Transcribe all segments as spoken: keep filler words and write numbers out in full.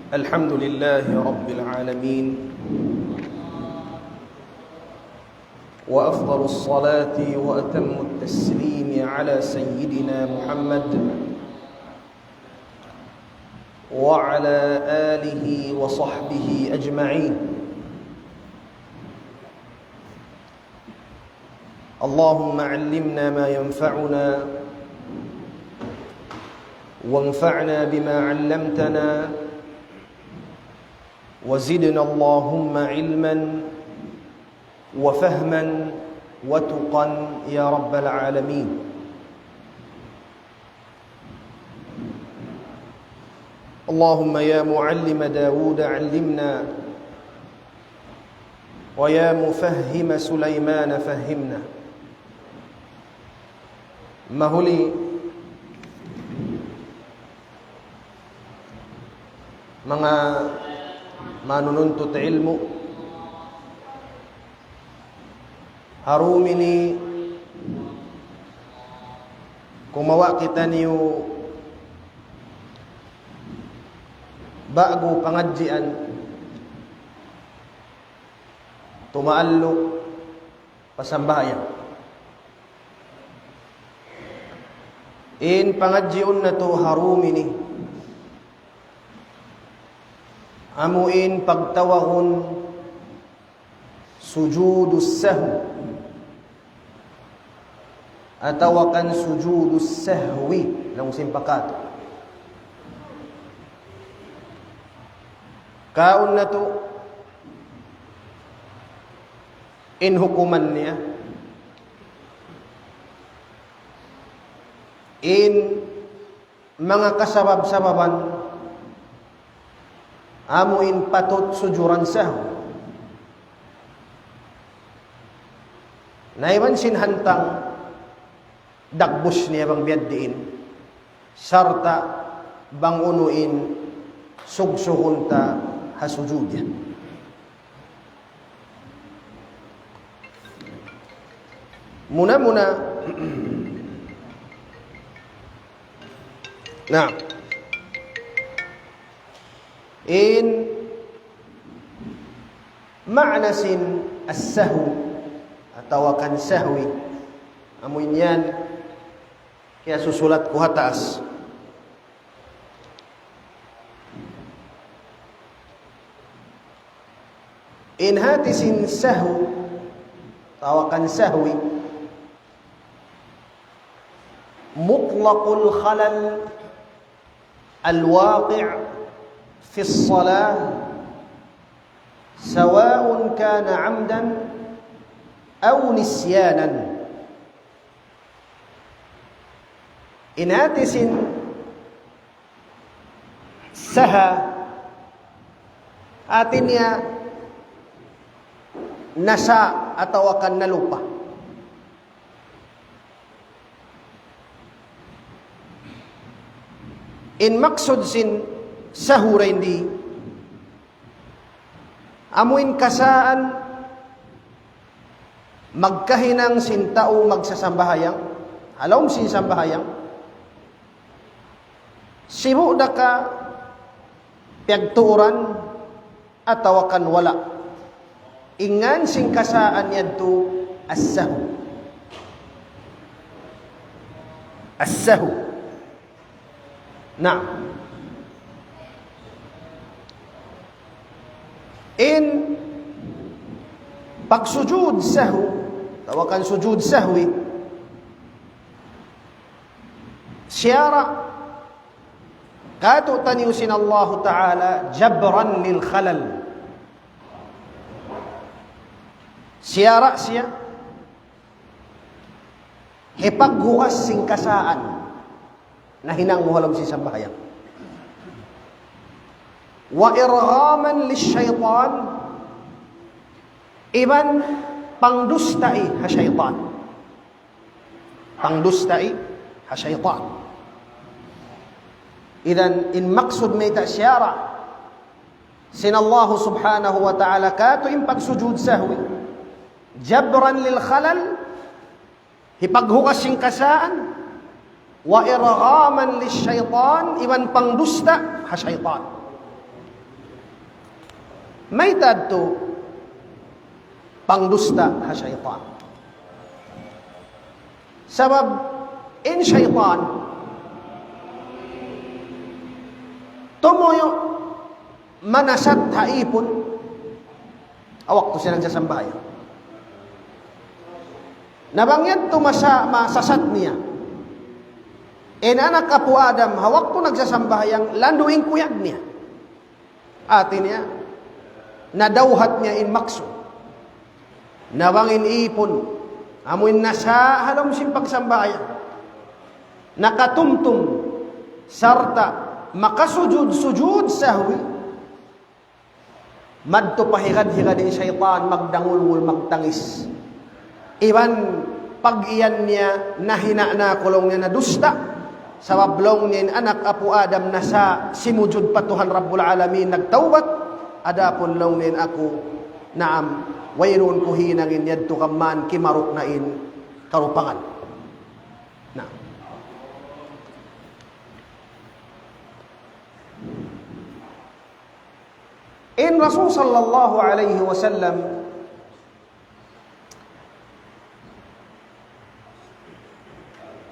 الحمد لله رب العالمين، وأفضل الصلاة وأتم التسليم على سيدنا محمد وعلى آله وصحبه أجمعين. اللهم علمنا ما ينفعنا، وانفعنا بما علمتنا، وزدنا اللهم علما وفهما وتقى يا رب العالمين. اللهم يا معلم داود علمنا، ويا مفهم سليمان فهمنا. Mahuli, manga manununtut ilmu', ha dum ini kumawa' kitaniyu ba'gu pangadjian tumaalluq pa sambahayang. In pangadjiun natu' ha dum ini, amu in pagtawagun sujudus sahw, atawa kan sujudus sahwi, laung sin pa katu'. Kaun natu' in hukuman niya, in manga kasabab-sababan, amu in patut sujuran sahw. Na iban sin hantang dagbus niya bang biya' diin, sarta' bang unu in sugsugun ta ha sujud yan. Muna-muna, na, in maana sin as-sahw atawa kan sahwi, amu in yan kiyasusulat ku ha taas. In hati sin sahw, atawa kan sahwi, مطلق الخلل الواقع في الصلاة سواء كان عمدا أو نسيانا. In hati sin saha, hati niya nasa atawa kan nalupa. In maksud sin sahw dayn di, amu in kasaan magkahinang sin tau magsasambahayang, ha lawm sin sambahayang, sibu' da ka piyagtuuran atawa kan wala'. In ngan sin kasaan yadtu as-sahw. As-sahw. Na, in pagsujud sahw, atawa kan sujud sahwi, siyara' katu'taniyu sin Allahu Ta'ala جبرا للخلل. Siyara' siya hipaghugas sin kasaan nahinang mu ha lawm sin sambahayang. وإرغاما للشيطان, iban pangdustai ha saytan. Pangdustai ha saytan. Idan in maksud mayta' siyara' sin Allah subhanahu wa ta'ala katu' in pagsujud sahwi, جبرا للخلل, hipaghugas sin kasaan, وإرغاما للشيطان, iban pangdusta ha saytan. Mayta' yadtu pangdusta ha saytan? Sabab in saytan tumuyu' manasat ha ipun ha waktu siya nagsasambahayang. Na bang yadtu masa-, masasat niya in anak apu' Adam ha waktu nagsasambahayang, landu' in kuyag niya. Hati niya, nadawhat niya in maksud. Na bang in ipun, amu in nasa' ha lawm sin pagsambahayang, nakatumtum sarta' makasujud sujud sahwi, madtu pa higad-higad in saytan, magdangulngul, magtangis. Iban pag-iyan niya, nahina' na aku laung niya, nadusta. Sabab laung niya in anak apu' Adam nasa' simujud pa Tuhan Rabbul Alamin, nagtawbat. Adapun laung niya in aku, naam, wayruun ku hinang in yadtu, kaman kimaruk na in karupangan. Na. In Rasul sallallahu alayhi wasallam,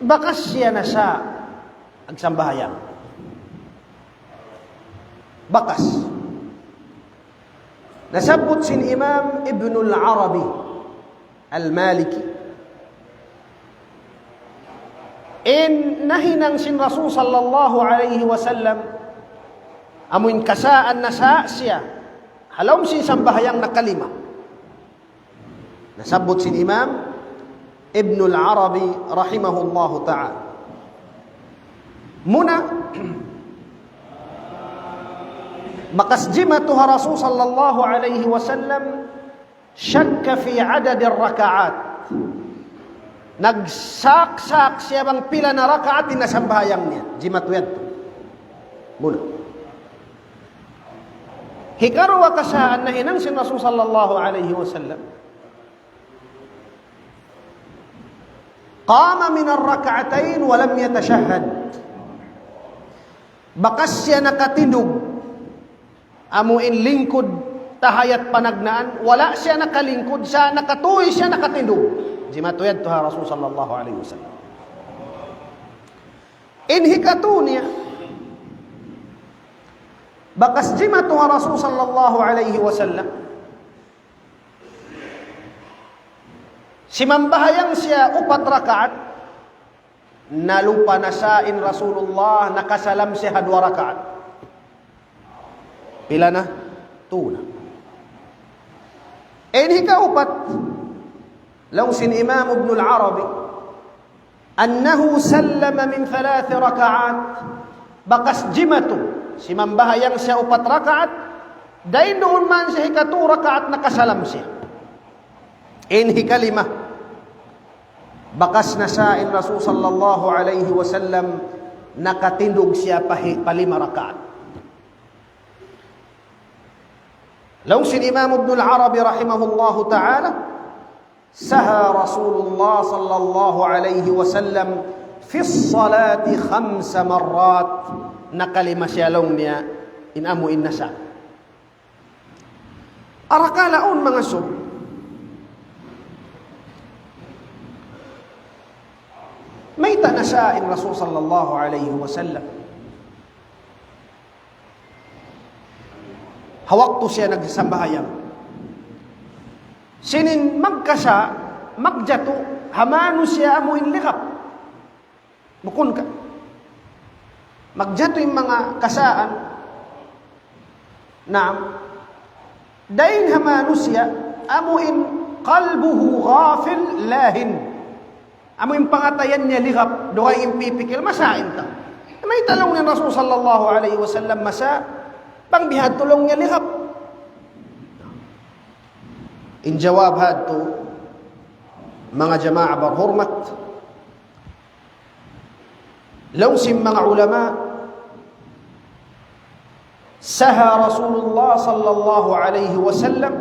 bakas siya nasa' nagsambahayang. Bakas. Nasabbut sin Imam Ibnul Arabi Al-Maliki, in nahinang sin Rasul sallallahu alayhi wasallam, amu in kasaan nasa' siya ha lawm sin sambahayang, nakalima. Nasabbut sin Imam Ibnul Arabi rahimahullahu ta'ala. Muna, bakas jimatu ha Rasul sallallahu alayhi wasallam, shakka fi adadi rakaat. Nagsaksak siya bang pila na rakaat in nasambahayang niya. Jimatu yadtu. Muna. Hikaruwa kasaan nahinang sin Rasul sallallahu alayhi wasallam, qama min ar-rak'atayn wa lam yatashahhad. Bakas siya nakatindug, amu in lingkud tahiyat panagnaan, wala' siya nakalingkud, sa' nakatuy siya nakatindug. Jimatu yadtu ha Rasul sallallahu alayhi wasallam. In hikatu niya, bakas jimatu ha Rasul sallallahu alayhi wasallam, simambahayang siya upat rakaat, nalupa na sa in Rasulullah, nakasalam siya ha duwa rakaat. Pila na? Tū na. In hikaupat, laung sin Imam Ibnul Arabi, أنه سلم من ثلاث ركعات. Bakas jimatu, simambahayang siya upat rakaat, dayn duun man siya hikatū rakaat nakasalam siya. In hikalima, bakas nasa' in Rasul sallallahu alayhi wasallam, nakatindug siya pa hi-, pa lima rakaat. Laung sin Imam Ibnul Arabi rahimahullahu ta'ala, سهى رسول الله صلى الله عليه وسلم في الصلاة خمس مرات. Nakalima siya laung niya in amu in nasa'. Arakala' awn manga sub. Mayta' nasa' in Rasul sallallahu alayhi wasallam ha waktu siya nagsambahayang. Sin in magkasa', magjatu ha manusiya' amu in ligap. Bukun ka. Magjatu in manga kasaan. Naam. Dayn ha manusiya', amu in قلبه غافل لاهٍ. Amu in pangatayan niya ligap, dugaing in pipikil, masa' in tau. Mayta' laung niya in Rasul sallallahu alayhi wasallam masa', bang bihadtu laung niya ligap. In jawab hadtu, manga jamaa barhurmat, laung sin manga ulama, سهى رسول الله صلى الله عليه وسلم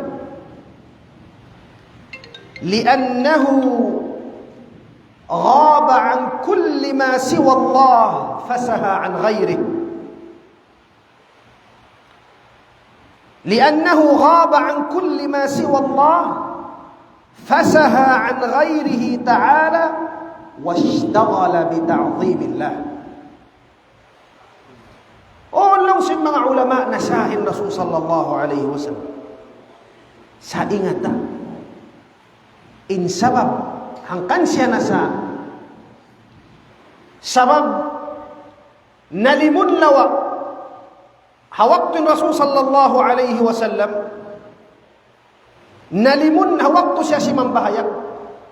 لأنه غاب عن كل ما سوى الله فسهى عن غيره. لأنه غاب عن كل ما سوى الله، فسهى عن غيره تعالى، واشتغل بتعظيم الله. Unu laung sin manga ulama, nasa in Rasul sallallahu alayhi wasallam. Sa' ingata, in sabab hangkan siya nasa, sabab nalimun lawa' ha waktu in Rasul sallallahu alayhi wasallam, nalimun ha waktu siya simambahayang,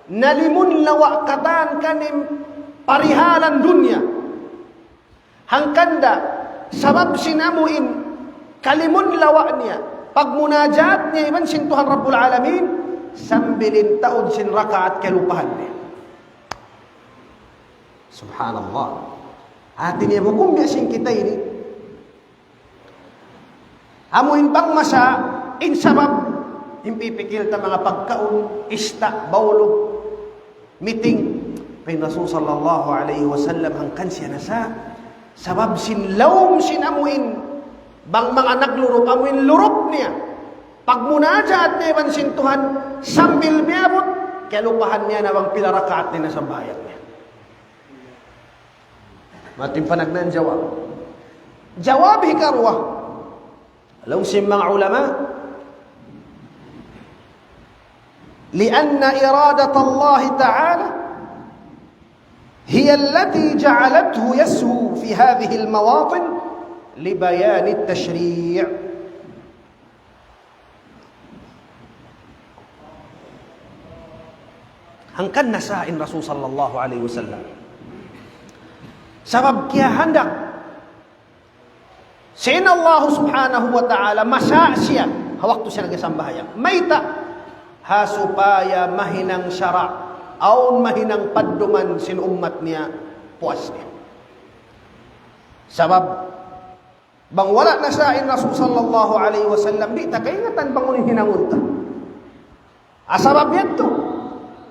nalimun lawa' katan kaniya in parihalan dunya. Hangkan da, sabab sin amu in kalimun lawa' niya, pagmunajat niya iban sin Tuhan Rabbul Alamin, sambil in taud sin rakaat kalupahan niya. Subhanallah. Hati niya bukun biya' sin kita ini. Amu in bang masa, in sabab, in pipikil ta manga pagkaun, ista, baulu, meeting. Pa'in Rasul sallallahu alayhi wasallam, hangkan siya nasa, sabab sin lawm sin amu in, bang manga naglurup, amu in lurup niya. Pagmunajat niya iban sin Tuhan, sambil miyabut, kalupahan niya na bang pila rakaat niya na sambahayang niya. Mati in panagnaan jawab. Jawab hikaruwa. Laung sin manga ulama, لأن إرادة الله تعالى هي التي جعلته يسهو في هذه المواطن لبيان التشريع. Hangkan nasa in Rasul sallallahu alayhi wasallam. Sabab kiyahandak sin Allah subhanahu wa ta'ala, masa siya, ha waktu siya nagsambahayang. Mayta', ha supaya mahinang sara', awn mahinang padduman sin ummat niya, puas niya. Sabab, bang wala' nasa in Rasul sallallahu alayhi wasallam, di' ta kaingatan bang unu in hinangun ta. Sabab yadtu,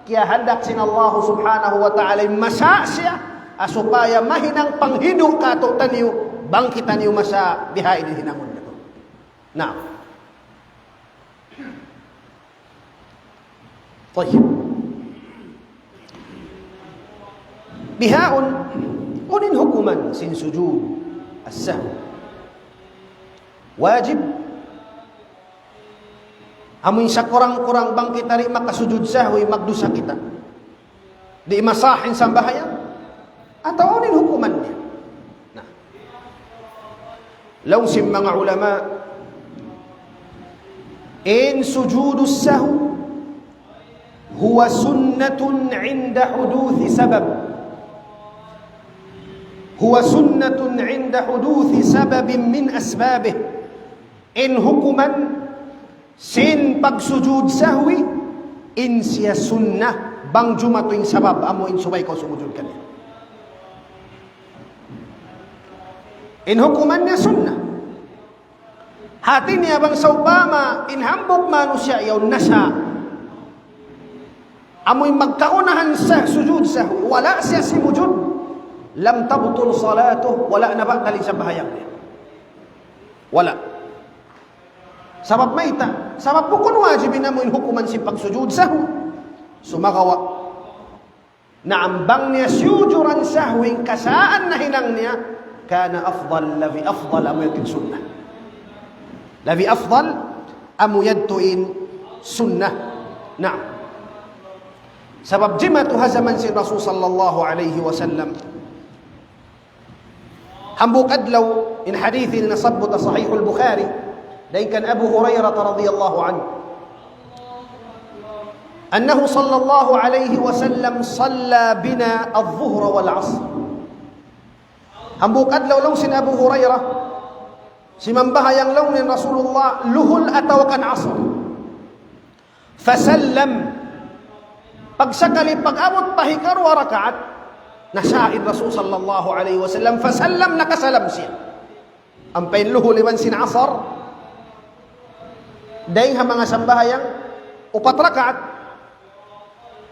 kiyahandak sin Allah subhanahu wa ta'ala in masa siya, ha supaya mahinang panghindu' kātu'niyu, bang kitaniyu masa bihaini in hinangun natu'. Naam. Tayyib. Bihaun, unu in hukuman sin sujud as-sahw? Wajib. Amu in sakurang-kurang bang kita di' makasujud sahwi, magdusa kita. Di' masah in sambahayang. Atawa unu in hukuman niya? Na. Laung sin manga ulama, in sujudus sahw هو سنة عند حدوث سبب. هو سنة عند حدوث سبب من أسبابه. In hukuman sin pagsujud sahwi, in siya sunnat bang jumatu in sabab amu in subay kaw sumujud kaniya. In hukuman niya sunnat. Hati niya bang sawpama in hambuuk manusiya' yaun nasa, amu in magkaunahan sa sujud sahwi, wala' siya simujud, لم تبطل صلاته, wala' nabatal in sambahayang niya. Wala'. Sabab mayta', sabab bukun wajib in amu in hukuman sin pagsujud sahwi. Sumagawa'. Naam, bang niya siyujuran sahwi in kasaan nahinang niya, كان أفضل, labi afdal amu yadtu in sunnat. Labi afdal amu yadtu in sunnat. Naam. Sabab jimatu ha jaman sin Rasul sallallahu alayhi wasallam. Hambuuk adlaw, in hadith ini nasabbut ha Sahihul Bukhari, dayn kan Abu Hurairah radhiyallahu anhu. أنه صلى الله عليه وسلم صلى بنا الظهر والعصر. Hambuuk adlaw laung sin Abu Hurairah, simambahayang laung niya in Rasulullah, luhul atawa kan asr. فسلم. Pagsakali pag-abut pa hikaruwa rakaat, nasa in Rasul sallallahu alayhi wasallam, فسلم, nakasalam siya. Ampa in luhul iban sin asar, dayn ha manga sambahayang upat rakaat.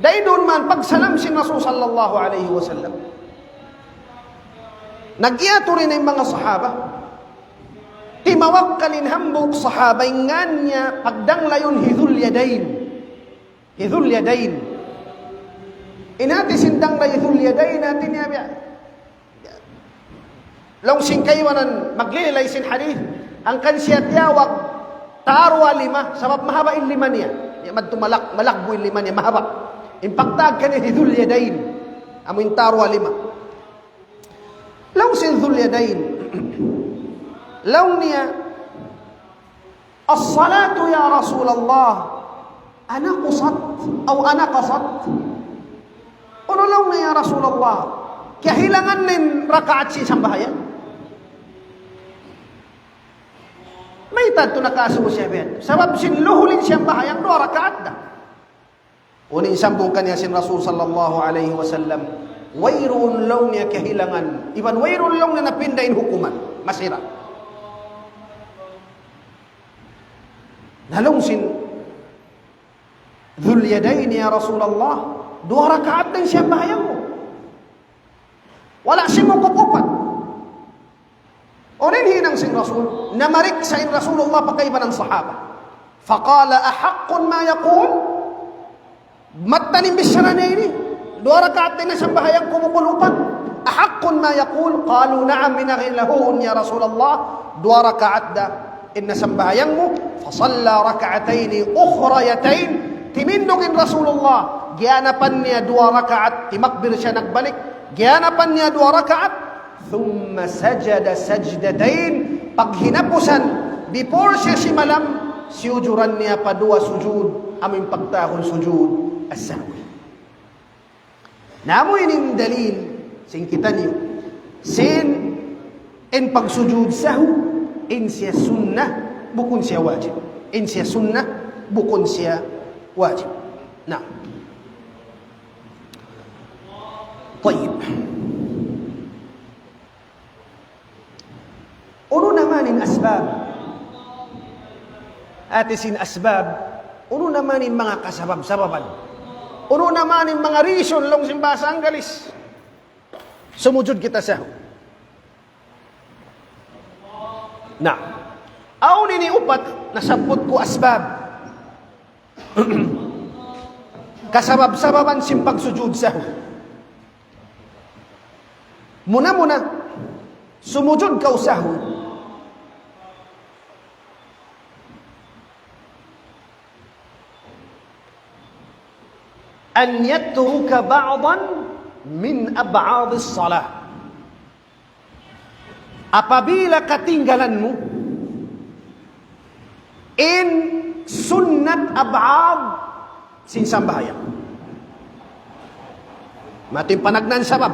Dayn duun man pagsalam sin Rasul sallallahu alayhi wasallam. Nag-iyatur in manga sahaba. Timawakkal in hambuuk sahaba, in ngan niya pagdanglayun hi Dhul Yadayn. Hi Dhul Yadayn. In hati sin danglay hi Dhul Yadayn, hati niya biya'. Laung sin kaibanan, maglililay sin hadith, hangkan siya tiyawag, taruwa lima, sabab mahaba' in lima niya. Ya, madtu malak-, malaggu' in lima niya, mahaba'. In pagtawag kaniya hi Dhul Yadayn, amu in taruwa lima. Laung sin Dhul Yadayn. Laung niya, "الصلاة يا رسول الله أنقصت أو أنقصت؟" Unu laung niya, "Ya Rasulullah, kahilangan na in rakaat sin sambahayang?" Mayta' tuud nakasubu siya biya' yan? Sabab sin luhul in sambahayang, duwa rakaat da. Unu in sambung kaniya sin Rasul sallallahu alayhi wasallam, wayruun laung niya kahilangan, iban wayruun laung niya napinda in hukuman, masi ra. Na laung sin Dhul Yadayn, "Ya Rasulullah, duwa rakaat da in sambahayang mu. Wala' simukup upat." Unu in hinang sin Rasul? Namariksa' in Rasulullah pa kaibanan sahaba. فقال: "أحق ما يقول؟" Mattan in bichara niya ini. Duwa rakaat da in sambahayang ku bukun upat. "أحق ما يقول؟" قالوا: "نعم." Hinang nila, "Huun, ya Rasulullah, duwa rakaat da in sambahayang mu." فصلى ركعتين أخريتين. Timindug in Rasulullah. Giyanapan niya duwa rakaat. Timakbir siya nagbalik. Giyanapan niya duwa rakaat. ثم سجد سجدتين. Paghinapusan, before siya simalam, siyujuran niya pa duwa sujud, amu in pagtawagun sujud as-sahwi. Na amu ini in dalil, sin kitaniyu, sin in pagsujud sahwi, in siya sunnat, bukun siya wajib. In siya sunnat, bukun siya wajib. Na. Tayyib. Unu na man in asbab? Hati sin asbab, unu na man in manga kasabab-sababan? Unu na man in manga reason, laung sin bahasa Anggalis? Sumujud kita sahwi. Na, awn ini upat nasabbut ku asbab. Kasabab-sababan sin pagsujud sahwi. Muna-muna, sumujud kaw sahwi. أن يترك بعضا من أبعاض الصلاة. Apabila katinggalan mu in sunnat ab'ad sin sambahayang. Mati panagnaan sabab.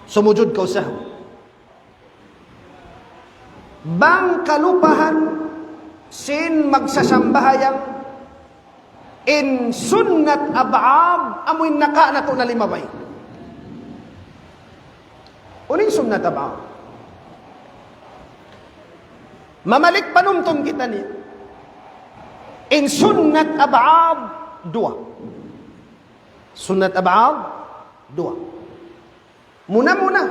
Sumujud kaw sahwi. Bang kalupahan sin magsasambahayang in sunnat ab'ad, amu in naka natu' na limabay. Unu in sunnat ab'ad? Mamalik panumtum kitaniyu. In sunnat ab'ad, duwa. Sunnat ab'ad, duwa. Muna-muna,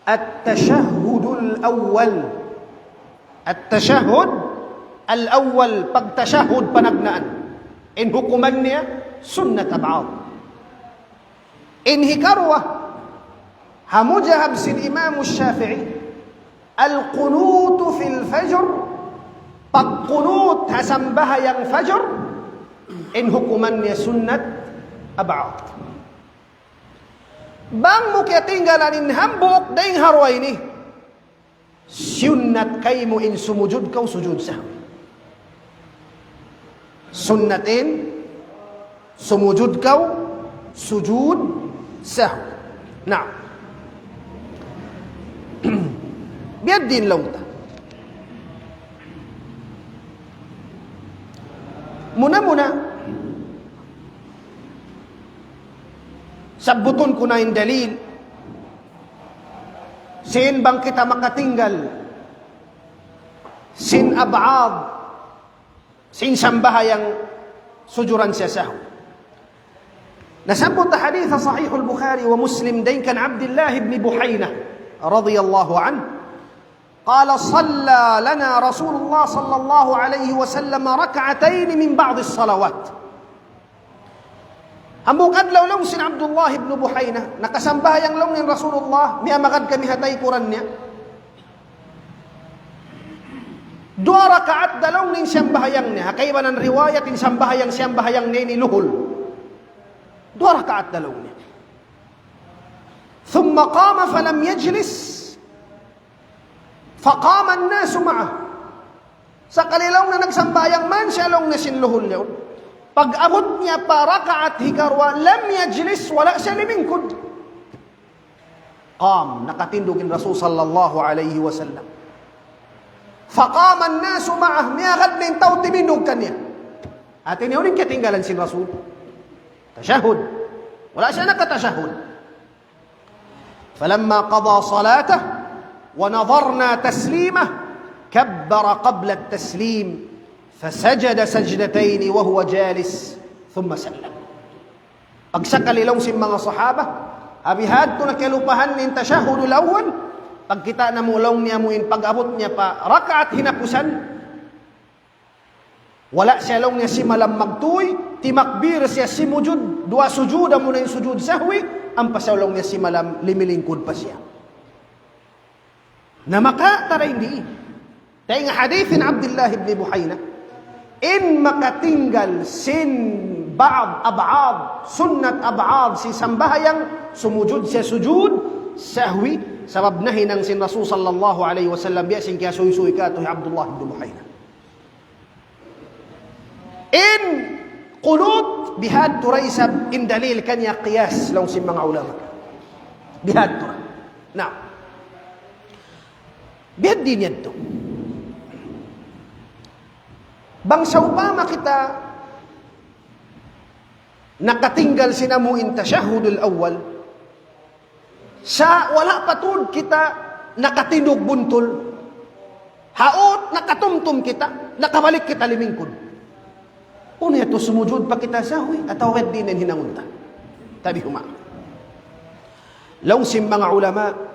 التشهد الأول. التشهد الأول, pagtashahhud panagnaan. In hukuman niya, sunnat ab'ad. In hikaruwa, ha mudhhab sin Imam Shafi'i, القنوت في الفجر, pagqunut ha sambahayang fajr, in hukuman niya sunnat ab'ad. Bang mu kiyatinggalan in hambuuk dayn ha duwa ini, sunnat kaymu in sumujud kaw sujud sahwi. Sunnat in sumujud kaw sujud sahwi. Na. Biya' diin laung ta. Muna-muna, sabbutun ku na in dalil sin bang kita makatinggal sin ab'ad sin sambahayang sujuran siya sahwi. Nasabbut ha hadith sahih al-Bukhari wa Muslim dayn kan Abdullah ibn Buhayna radiyallahu anhu. قال: صلى لنا رسول الله صلى الله عليه وسلم ركعتين من بعض الصلوات. Hambuuk adlaw laung sin Abdullah ibn Buhayna, nakasambahayang laung niya in Rasulullah, miyamagad kami ha taykuran niya. Duwa rakaat da laung niya in sambahayang niya. Ha kaibanan riwayat, in sambahayang, sambahayang niya ini luhul. Duwa rakaat da laung niya. ثم قام فلم يجلس فقام الناس معه. Sakali laung niya nagsambahayang man siya laung niya sin luhul niya. Pag-abut niya pa rakaat hikaruwa, لم يجلس, wala' siya limingkud. قام, nakatindug in Rasul sallallahu alayhi wasallam. فقام الناس معه, miyagad na in tau timindug kaniya. Hati niya unu in katinggalan sin Rasul? Tashahhud. Wala' siya nakatashahhud. فلما قضى صلاته ونظرنا تسليمه كبر قبل التسليم فسجد سجدتين وهو جالس ثم سلم. Pagsakali laung sin manga sahaba, ha bihadtu na kalupahan in tashahhudul awwal, pagkita' namu' laung niya amu in pag-abut niya pa rakaat hinapusan, wala' siya laung niya simalam magtuy, timakbir siya simujud, duwa sujud, amuna in sujud sahwi, ampa siya laung niya simalam limilingkud pa siya. Na maka tara in di. Dayn ha hadith in Abdullah ibn Buhayna, in makatinggal sin ba'd ab'ad, sunnat ab'ad, sin sambahayang, sumujud siya sujud sahwi, sabab nahinang sin Rasul sallallahu alayhi wasallam, biya' sin kiyasuysuy katu' hi Abdullah ibn Buhayna. In qunut bihadtu ra isab in dalil kaniya qiyas laung sin manga ulama. Bihadtu ra. Na. Bihadtu niya tu. Bang sawpama kita nakatinggal sin amu in tashahhudul awwal, sa' wala' pa tuud kita nakatindug buntul. Haut nakatumtum kita, nakabalik kita limingkud. Unu yadtu, sumujud pa kita sahwi atawa di' na in hinangun ta? Tabi huma. Laung sin manga ulama,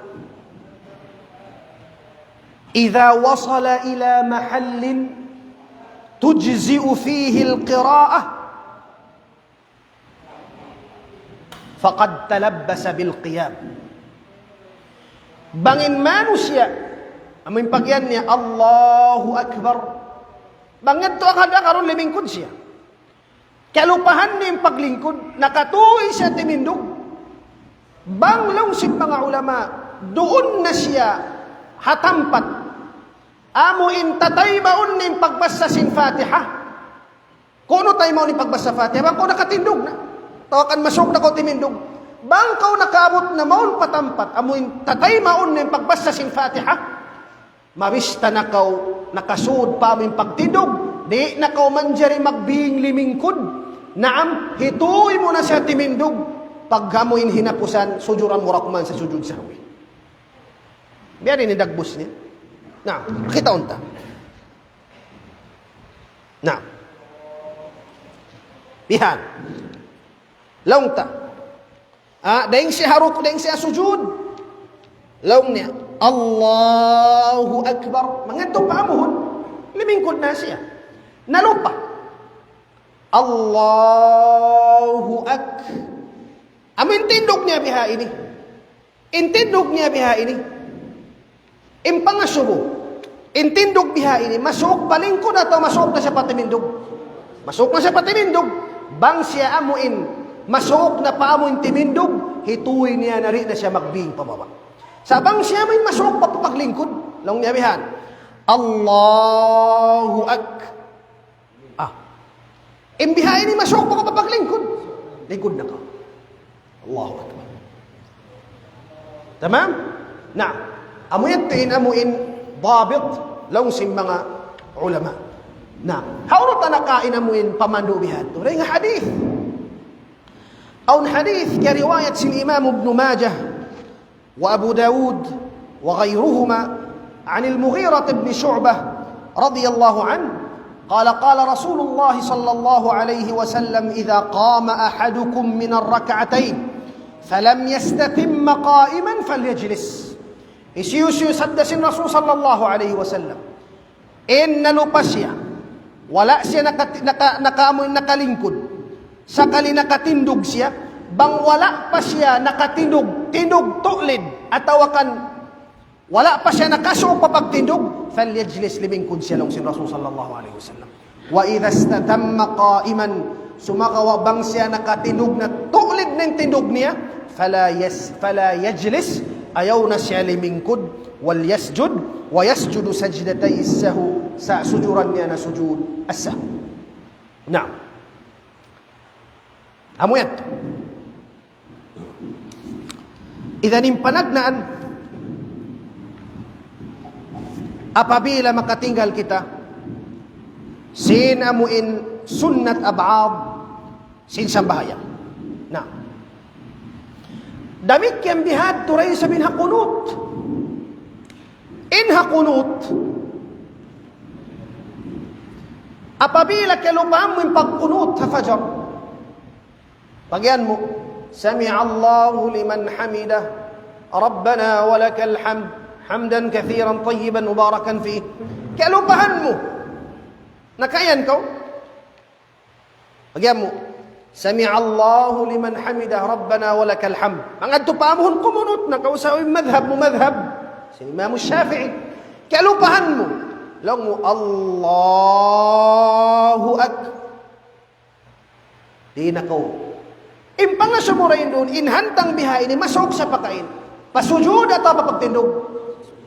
إذا وصل إلى محل تجزئ فيه القراءة فقد تلبس بالقيام. Bang in manusiya', amu in pagiyan niya, Allahu Akbar. Bang yadtu akad-akadun limingkud siya. Kalupahan niya in paglingkud, nakatuy siya timindug. Bang laung sin manga ulama, duun na siya ha tampat. Amu in tataymaun niya in pagbasa sin Fatiha. Kunu taymaun in pagbasa Fatiha, bang kaw nakatindug na. Atawa kan masuuk na kaw timindug. Bang kaw nakaabut na mawn pa tampat, amu in tataymaun niya in pagbasa sin Fatiha. Mabista na kaw, nakasud pa amu in pagtindug, di' na kaw manjari magbing limingkud. Naam, hituy mu na siya timindug. Pag amu in hinapusan, sujuran mu ra kuman sa sujud sahwi. Biya' diin in dagbus niya. Na, kitaun ta. Na. Bihan. Laung ta. Ah, dayn siya ha ruku', dayn siya sujud. Laung niya, Allahu Akbar. Mangadtu pa amuhun. Limingkud na siya. Nalupa. Allahu Ak-, amu in tindug niya biha ini. In tindug niya biha ini. In pangasubu, in tindug biha ini, masuuk pa lingkud atawa masuuk na siya pa timindug? Masuuk na siya pa timindug. Bang siya amu in, masuuk na pa amu in timindug, hituy niya na di' na siya magbing pababa'. Sa' bang siya amu in masuuk pa, pa paglingkud, laung niya bihan, Allahu Ak-, Ah. In biha ini masuuk pa kaw pa paglingkud. Lingkud na kaw. Allahu Akbar. Tamam? Na, amu yadtu in amu in dabit laung sin manga ulama. Na, hawnu ta nakawa' in amu in pamandu' bihadtu? Dayn ha hadith. Awn hadith, kiyariwayat sin Imam Ibn Majah, وأبو داود وغيرهما عن المغيرة بن شعبة رضي الله عنه قال: قال رسول الله صلى الله عليه وسلم: إذا قام أحدكم من الركعتين فلم يستتم قائما فليجلس. Hisiyu-siyu sadja sin Rasul sallallahu alayhi wasallam. In nalupa siya. Wala' siya naka-, naka-, naka-, amuin nakalingkud. Sakali nakatindug siya. Bang wala' pa siya nakatindug, tindug tuklid, atawa kan wala' pa siya nakasuuk pa pagtindug, فليجلس, limingkud siya laung sin Rasul sallallahu alayhi wasallam. وإذا استتم قائما, sumagawa' bang siya nakatindug na tuklid na in tindug niya, فلا يس-, فلا يجلس, ayaw na siya limingkud, وليسجد, ويسجد سجدتي السهو, sa-, sujuran niya na sujud as-sahw. Naam. Amu yadtu. Idan in panagnaan, apabila makatinggal kita sin amuin sunnat ab'ad sin sambahayang. Na, damikkiyan bihadtu da isab in ha kunut. In ha kunut, apabila kalupahan mu in pagkunut ha fajar, pagiyan mu, سمع الله لمن حمده ربنا ولك الحمد حمدا كثيرا طيبا مباركا فيه. Kalupahan mu. Nakaiyan kaw? Pagiyan mu, سمع الله لمن حمده ربنا ولك الحمد. Mangadtu pa amuhun kumunut na kaw sa madhab mu madhab sin Imam Shafi'i. Kalupahan mu. Laung mu, الله أكبر. Di' na kaw. In pangasubu dayn duun, in hantang bihaini, masuuk siya pakain. Pasujud atawa papagtindug.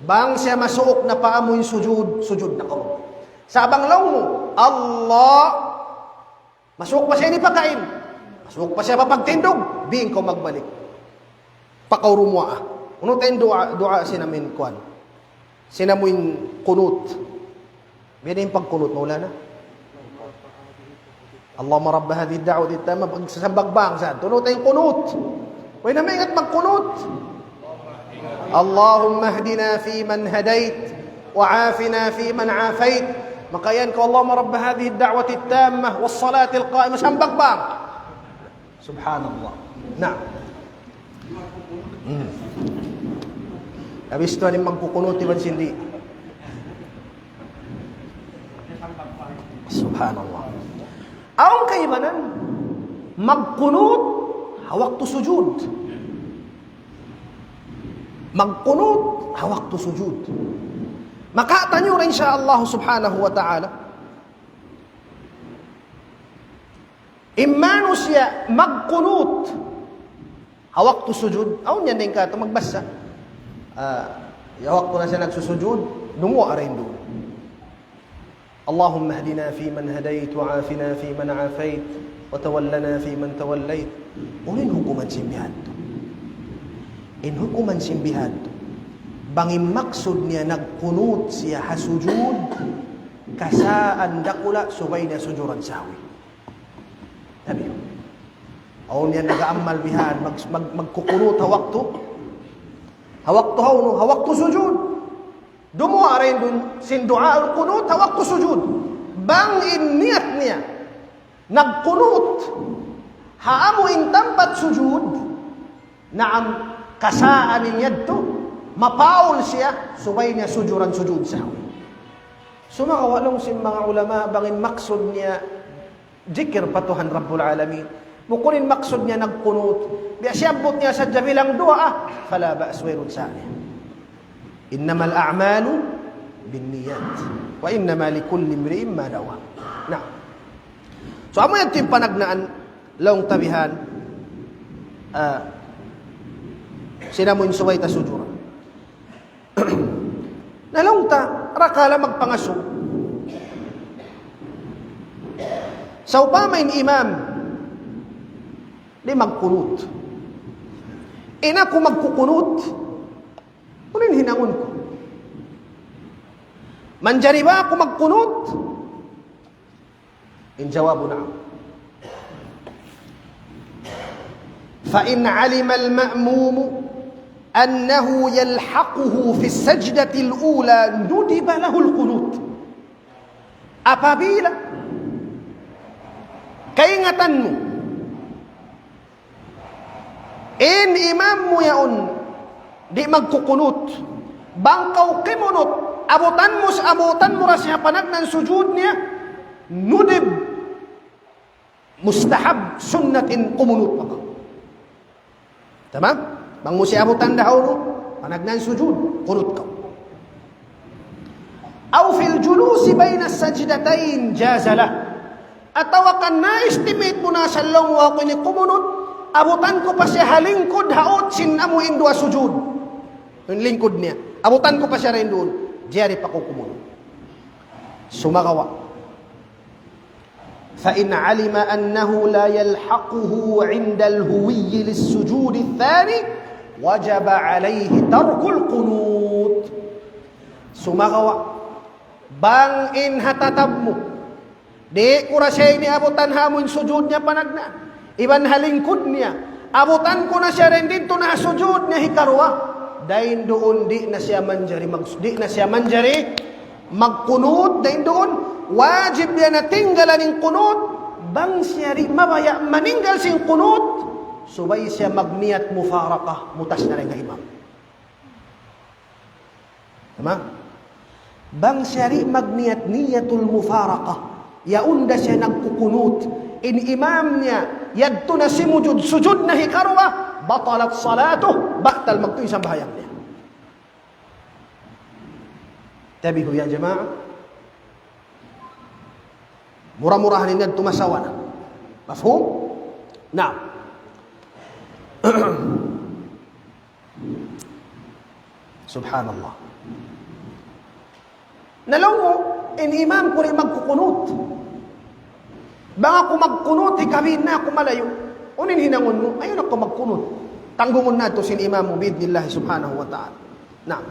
Bang siya masuuk na pa amuin sujud, sujud na kaw. Sa' bang laung mu, Allah, masuuk pa siya ini pakain. Masuuk pa siya papagtindug. Bing kaw magbalik. Pakaurumuwaa. Unu ta in duwaa, duwaa sin amuin kuwan. Sin amuin kunut. Biya' diin in pagkunut, Maulana? اللهم رب هذه الدعوة التامة, pagsasambag bang sa. Unu ta in kunut. Way na maingat magkunut. اللهم اهدنا فيمن هديت وعافنا فيمن عافيت. Makayan kaw, اللهم رب هذه الدعوة التامة والصلاة القائمة. Sambag bang. Subhanallah. Na. Hmm. Habis tu, in magkukunut iban sin di'. Subhanallah. Awn kaibanan, magkunut ha waktu sujud. Magkunut ha waktu sujud. Makataniyu ra, insya Allah subhanahu wa ta'ala. In manusiya' magkunut ha waktu sujud, awn yan dayn katu' magbasa. Ah, ha waktu na siya nagsusujud, dumuwaa ra in duun. اللهم اهدنا فيمن هديت وعافنا فيمن عافيت وتولنا فيمن توليت. Unu in hukuman sin bihadtu? In hukuman sin bihadtu, bang in maksud niya nagkunut siya ha sujud, kasaan dakula' subay niya sujuran sahwi. Tabi. Awn yan nag-aamal bihan, mag-, mag-, magkukunut ha waktu. Ha waktu hawnu, ha waktu sujud. Dumuwaa ra in duun sin duwaa al-kunut ha waktu sujud. Bang in niyat niya nagkunut ha amu in tampat sujud, naam, kasaan in yadtu, mapaul siya, subay niya sujuran sujud sahwi. Sumagawa' laung sin manga ulama, bang in maksud niya jikir pa Tuhan Rabbul Alamin. Bukun in maksud niya nagkunut. Biya' siyabbut niya sadja bilang duwaa, فلا بأس, wayruun sala'. إنما الأعمال بالنيات وإنما لكل امرئ ما نوى. Na. So, amu yan in panagnaan, laung ta bihan, ah, sin amu in subay ta sujuran. Na laung ta, rakala' magpangasubu. Sawpama in imam, di' magkunut. In aku magkukunut, unu in hinangun ku? Manjari ba aku magkunut? In jawabu, na'am. فإن علم المأموم أنه يلحقه في السجدة الأولى ندب له القنوت. Apabila kaingatan mu in imam mu yaun di' magkukunut, Bang kaw kimunut, abutan mu, abutan mu ra siya panagnaan sujud niya, nudib, mustahab, sunnat in kumunut pa kaw. Tamam? Bang mu siya abutan dahulu, panagnaan sujud, kunut kaw. أو في الجلوس بين السجدتين جاز له. Atawa kan na-estimate mu na sa laung mu aku ini kumunut, abutan ku pa siya ha lingkud ha ut sin amu in duwa sujud. In lingkud niya. Abutan ku pa siya dayn duun. Jari pa kaw kumunut. Sumagawa'. فإن علم أنه لا يلحقه عند الهوي للسجود الثاني وجب عليه ترك القنوت. Sumagawa', bang in ha tatab mu, di' ku ra siya ini abutan ha amu in sujud niya panagnaan. Iban ha lingkud niya, abutan ku na siya dayn didtu na ha sujud niya hikaruwa. Dayn duun di' na siya manjari mag-, di' na siya manjari magkunut dayn duun, wajib niya na tinggalan in kunut, bang siya di' mabaya' maninggal sin kunut, subay siya magniyat mufaraqah, mutas na dayn ha imam. Tamam? Bang siya di' magniyat niyatul mufaraqah, yaun da siya nagkukunut, in imam niya, yadtu na simujud, sujud na hikaruwa, batalat salatuh, batal magtuy sambahayang niya. Tabihu ya jamaa. Mura-murahan ini tumasawa na. Mafhum? Naam. Subhanallah. Na laung mu, in imam ku di' magkukunut. Bang aku magkunut, hikabin na aku malayu'. Unu in hinangun mu, ayaw na aku magkunut. Tanggungun natu' sin imam mu, bi'idhnillah subhanahu wa ta'ala. Naam.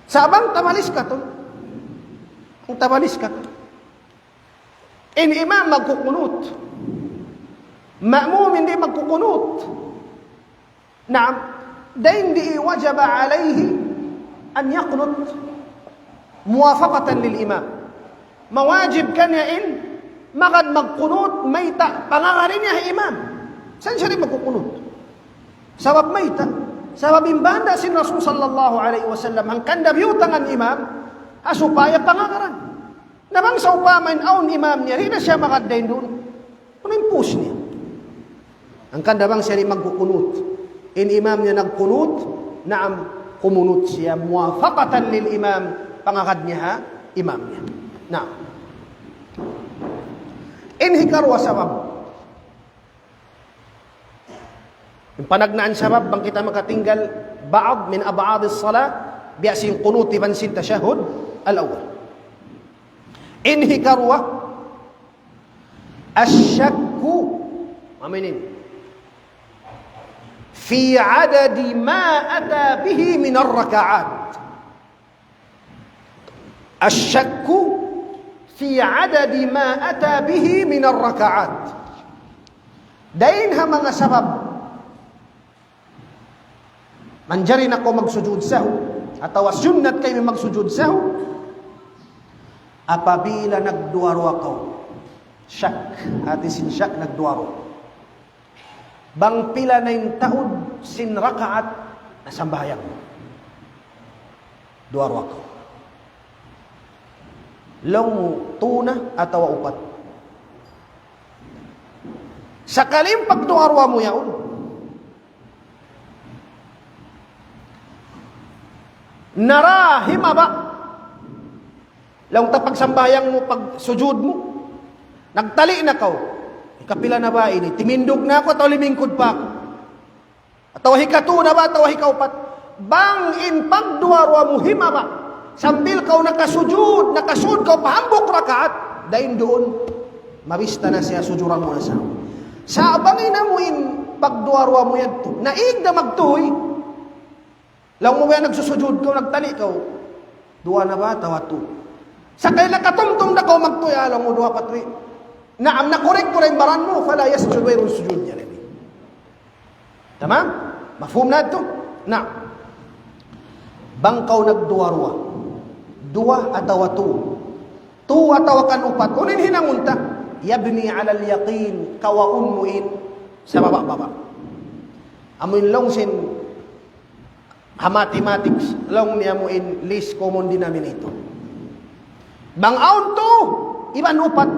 Sa' bang tabalis katu'. Bang tabalis katu'. In imam magkukunut. Ma'mum di' magkukunut. Naam. Dayn di' وجب عليه أن يقنت موافقة للإمام. Mawajib kaniya in magad magkunut mayta' pangagad niya ha imam. Sa' siya di' magkukunut. Sabab mayta'? Sabab in banda' sin Rasul sallallahu alayhi wasallam, hangkan da biyutangan imam, ha supaya pangagaran. Na bang sawpama in awn imam niya, di' na siya magad dayn duun. Unu in pus niya? Hangkan da bang siya di' magkukunut. In imam niya nagkunut, naam, kumunut siya موافقة للإمام, pangagad niya ha imam niya. Naam. In hikaruwa sabab. In panagnaan sabab bang kita makatinggal بعض من أبعاض الصلاة, biya' sin kunut iban sin tashahhud al-awwal. In hikaruwa, الشك, amu ini, في عدد ما أتى به من الركعات. الشك في عدد ما أتى به من الركعات. Dayn ha manga sabab, manjari na kaw magsujud sahu, atawa sunnat kaymu magsujud sahu, apabila nagduwa-ruwa kaw. Shak, hati sin shak, nagduwa-ruwa. Bang pila na in taud sin rakaat na sambahayang mu. Duwa-ruwa kaw. Laung mu, tū na atawa upat. Sakali in pagduwa-ruwa mu yaun, nara himaba. Laung ta pagsambahayang mu, pagsujud mu, nagtali na kaw. Hikapila na ba ini? Timindug na aku atawa limingkud pa aku? Atawa hikatū na ba atawa hikaupat? Bang in pagduwa-ruwa mu himaba, sambil kaw nakasujud, nakasūd kaw pa hambuuk rakaat, dayn duun, mabista na siya sujuran mu na sa. Sa' bang in amu in pagduwa-ruwa mu yadtu, naig na magtūy, laung mu ba yan nagsusujud kaw, nagtali kaw? Duwa na ba atawa tū? Sakali nakatumtum na kaw magtūy, ah, laung mu duwa pa tūy. Naam, na-correct mu na in baran mu, فلا يسجد, wayruun sujud niya ini. Tamam? Mafhum na yadtu? Na. Bang kaw nagduwa-ruwa. Duwa atawa tū. Tū atawa kan upat. Unu in hinangun ta? يبني على اليقين. Kawaun mu in sababa-baba. Amu in laung sin Ha mathematics, laung niya amu in least common denominator. Bang awn tu, iban upat.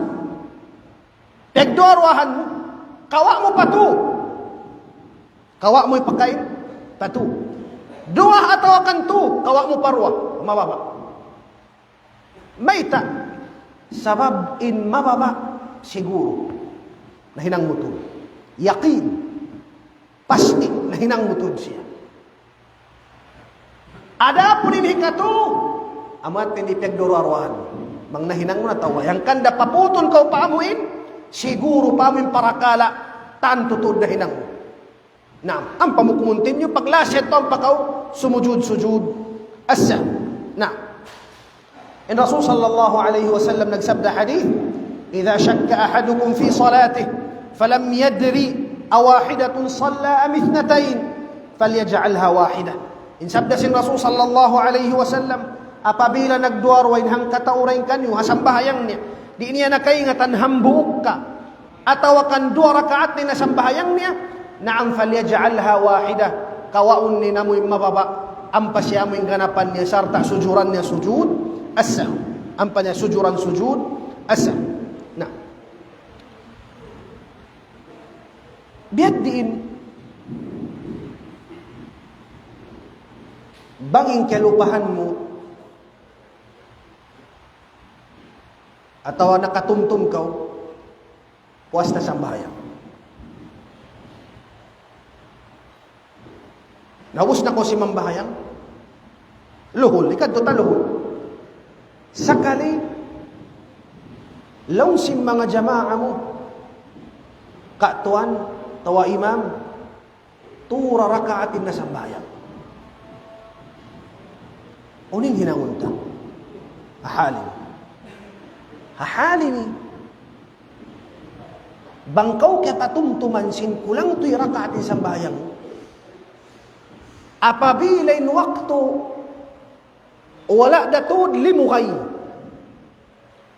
Pagduwa-ruwahan mu, kawa' mu pa tu. Kawa' mu ipakain, pa tu. Duwa atawa kan tu, kawa' mu pa duwa, mababa'. Mayta', sabab in mababa' siguru nahinang mu tuud. Yakin, pasti, nahinang mu tuud siya. Adapun in hikatu, amu in di' pagduwa-ruwahan. Bang nahinang mu na atawa, hangkan da paputun kaw pa amu in, siguru pa amu in parakala', tantu tuud nahinang mu. Naam, ampa mu kumuntinyu, pag-last yadtu ampa kaw sumujud, sujud as-sahw. Naam. In Rasul sallallahu alayhi wasallam nagsabda hadith, إذا شك أحدكم في صلاته فلم يدر أواحدة صلى أم اثنتين فليجعلها واحدة. In sabda sin Rasul sallallahu alayhi wasallam, apabila nagduwa-ruwa in hangkatau dayn kaniyu ha sambahayang niya, di' niya na kaingatan hambuuk ka, atawa kan duwa rakaat in sambahayang niya, naam, فليجعلها واحدة, kawaun niya amu in mababa', ampa siya amu in ganapan niya, sarta' sujuran niya sujud as-sahw. Ampa niya sujuran sujud as-sahw. Na. Biya' diin, bang in kalupahan mu, atawa nakatumtum kaw, puas na sambahayang. Naubus na kaw simambahayang. Luhul, ikadtu ta luhul. Sakali, laung sin manga jamaa mu, katuan, atawa imam, tu ra rakaat in sambahayang. Unu in hinangun ta? Ha hal ini. Ha hal ini. Bang kaw kiyapatumtuman sin kulang tuy rakaat in sambahayang. Apabila in waktu wala' da tuud limugay.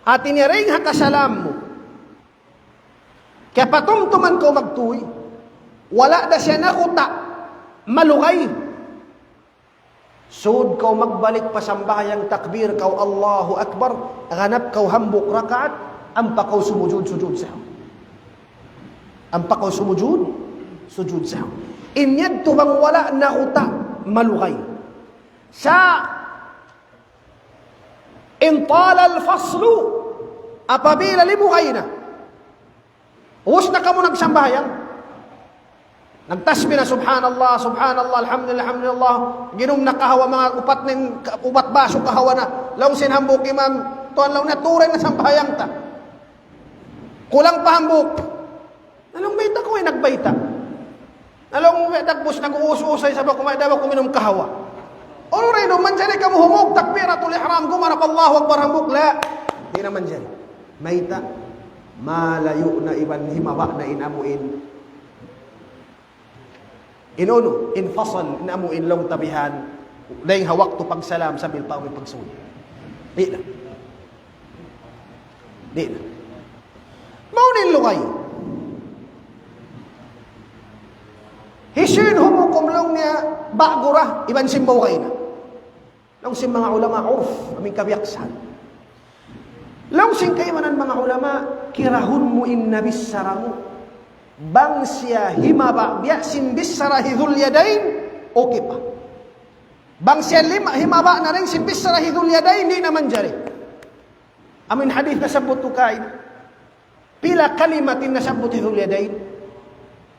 Hati niya dayn ha kasalam mu. Kiyapatumtuman kaw magtuy, wala' da siya nakuta', malugay. Sud kaw magbalik pa sambahayang, takbir kaw, Allahu Akbar, ganap kaw hambuuk rakaat, ampa kaw sumujud, sujud sahwi. Ampa kaw sumujud, sujud sahwi. In yadtu bang wala' nakuta', malugay. Sa' إن طال الفصل, apabila limugay na. Ubus na kamu nagsambahayang. Nagtasbih na, subhanallah, subhanallah, alhamdulillah, alhamdulillah. Ginum na kahawa, manga upat na in, upat basu kahawa na. Laung sin hambuuk imam, tuwan laung na, tu ra in sambahayang ta. Kulang pa hambuuk. Na laung, mayta' kaw way nagbayta'? Na laung, way dagbus nag-uus-usay, sabab ku mayta' da ba aku minum kahawa. Unu ra in manjari kamu humug takbiratul ihram, gumanap Allahu Akbar hambuuk, la. Di' na manjari. Mayta'? Malayu' na iban himaba' na in amu in. In unu, in fasal, in amu in laung ta bihan, dayn ha waktu pagsalam sambil pa amu in pagsud. Di' na. Di' na. Mawn in lugay. Hisiyu in humukum laung niya ba'gu ra, iban sin maugay na. Laung sin manga ulama, urf, amu in kabiyaksahan. Laung sin kaimanan manga ulama, kirahun mu in nabichara mu. Bang siya himaba' biya' sin bichara hi Dhul Yadayn, okay pa. Bang siya lima-, himaba' na dayn sin bichara hi Dhul Yadayn, di' na manjari. Amu in hadith nasabbut ku kaina. Pila kalimat in nasabbut hi Dhul Yadayn?